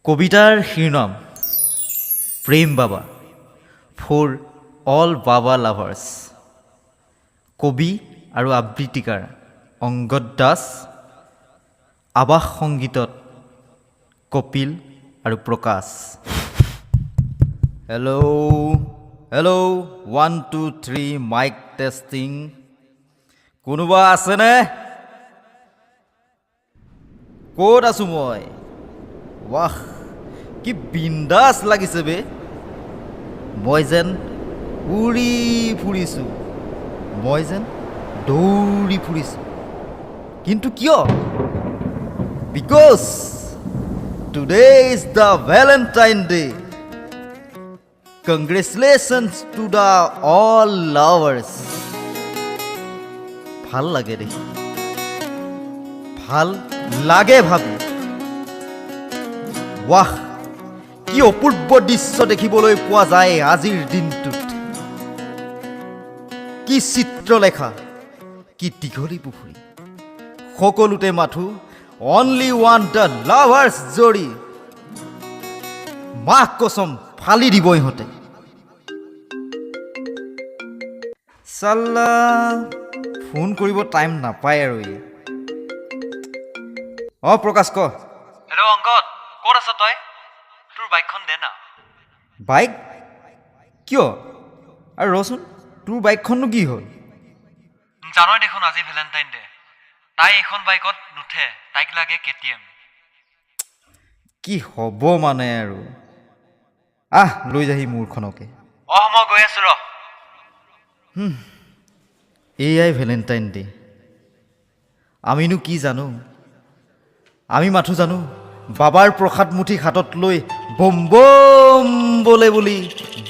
কবিতাৰ শিৰোনাম প্ৰেম বাবা, ফৰ অল বাবা লাভাৰ্ছ। কবি আৰু আবৃত্তিকাৰ অংগদ দাস। আৱাস সংগীতত কপিল আৰু প্ৰকাশ। Hello hello, 1 2 3, mic testing. কোনোবা আছেনে? ক'ত আছোঁ মই? ৱাহ, কি বিন্দাছ লাগিছে বে! মই যেন উৰি ফুৰিছোঁ, মই যেন দৌৰি ফুৰিছোঁ। কিন্তু কিয়? Because today is the Valentine Day. Congratulations to the all lovers. ভাল লাগে দেখি, ভাল লাগে ভাবি। ৱাহ, কি অপূৰ্ব দৃশ্য দেখিবলৈ পোৱা যায় আজিৰ দিনটোত! কি চিত্ৰলেখা, কি দীঘলী পুখুৰী! সকলোতে মাথো অনলি ওৱান the lovers জৰি। মাহ কচম, ফালি দিব ইহঁতে। চাল্লা, ফোন কৰিব টাইম নাপায় আৰু ই। অঁ প্ৰকাশ, ক। হেল্ল' অংগদ, ক'ত আছ তই? তোৰ বাইকখন দে না। বাইক কিয়? আৰু ৰচোন, তোৰ বাইকখননো কি হ'ল? জানই দেখোন, আজি ভেলেণ্টাইন ডে। তাই এইখন বাইকত নুঠে, তাইক লাগে কেটিএম। কি হ'ব মানে আৰু! আহ, লৈ যাহি মোৰখনকে। অঁ, মই গৈ আছোঁ ৰ। এয়াই ভেলেণ্টাইন ডে। আমিনো কি জানো? আমি মাথো জানো, বাবাৰ প্ৰসাদ মুঠি হাতত লৈ বম বম বোলে বুলি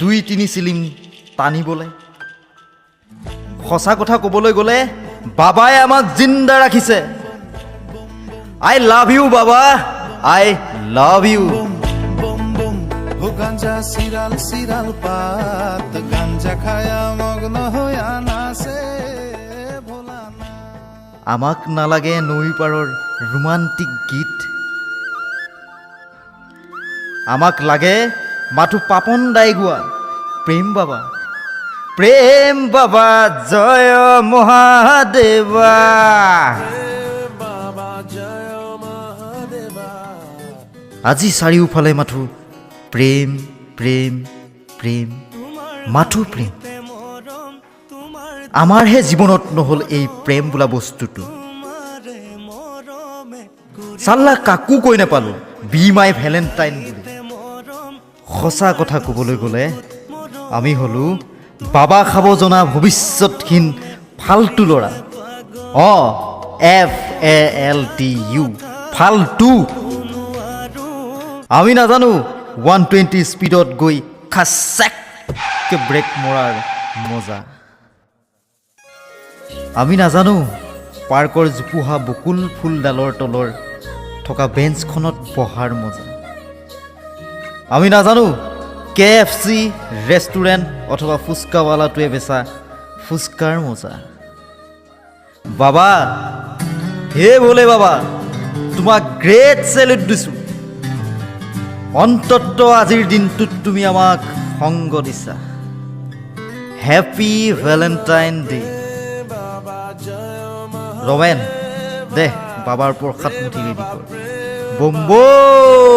দুই তিনি চিলিম টানিবলে। সঁচা কথা ক'বলৈ গ'লে বাবাই আমাক জিন্দা ৰাখিছে। I love you Baba, I love you. Bomb bomb ও গাঞ্জা চিৰাল চিৰাল পাত, গাঞ্জা খায়া মগ্ন হইয়া নাচে ভোলা। আমাক নালাগে নৈৰ পাৰৰ ৰোমান্টিক গীত, আমাক লাগে মাথো পাপন দাই গোৱা প্ৰেম বাবা, প্ৰেম বাবা, জয় মহাদেৱা। বাবা জয় মহাদেৱা। আজি চাৰিওফালে মাথো প্ৰেম, প্ৰেম, প্ৰেম, মাথো প্ৰেম। আমাৰহে জীৱনত নহ'ল এই প্ৰেম বোলা বস্তুটো। চাল্লা, কাকো কৈ নাপালোঁ বি মাই ভেলেণ্টাইন বুলি। সঁচা কথা ক'বলৈ গ'লে আমি হ'লোঁ বাবা খাব জনা ভৱিষ্যতহীন ফাল্টু ল'ৰা। অঁ, FALTU, ফাল্টু। আমি নাজানো 120 স্পীডত গৈ খাচাককৈ ব্ৰেক মৰাৰ মজা। আমি নাজানো পাৰ্কৰ জোপোহা বকুল ফুলডালৰ তলৰ থকা বেঞ্চখনত বহাৰ মজা। আমি নাজানো কেএফচি ৰেষ্টুৰেণ্ট অথবা ফুচকাৱালাটোৱে বেচা ফুচকাৰ মজা। বাবা, হে ভোলে বাবা, তোমাক গ্ৰেট চেলুট দিছোঁ। অন্তত আজিৰ দিনটোত তুমি আমাক সংগ দিছা। Happy Valentine Day. Ramen দে, বাবাৰ প্ৰসাদ মুঠি ৰেডি কৰ। বম বম।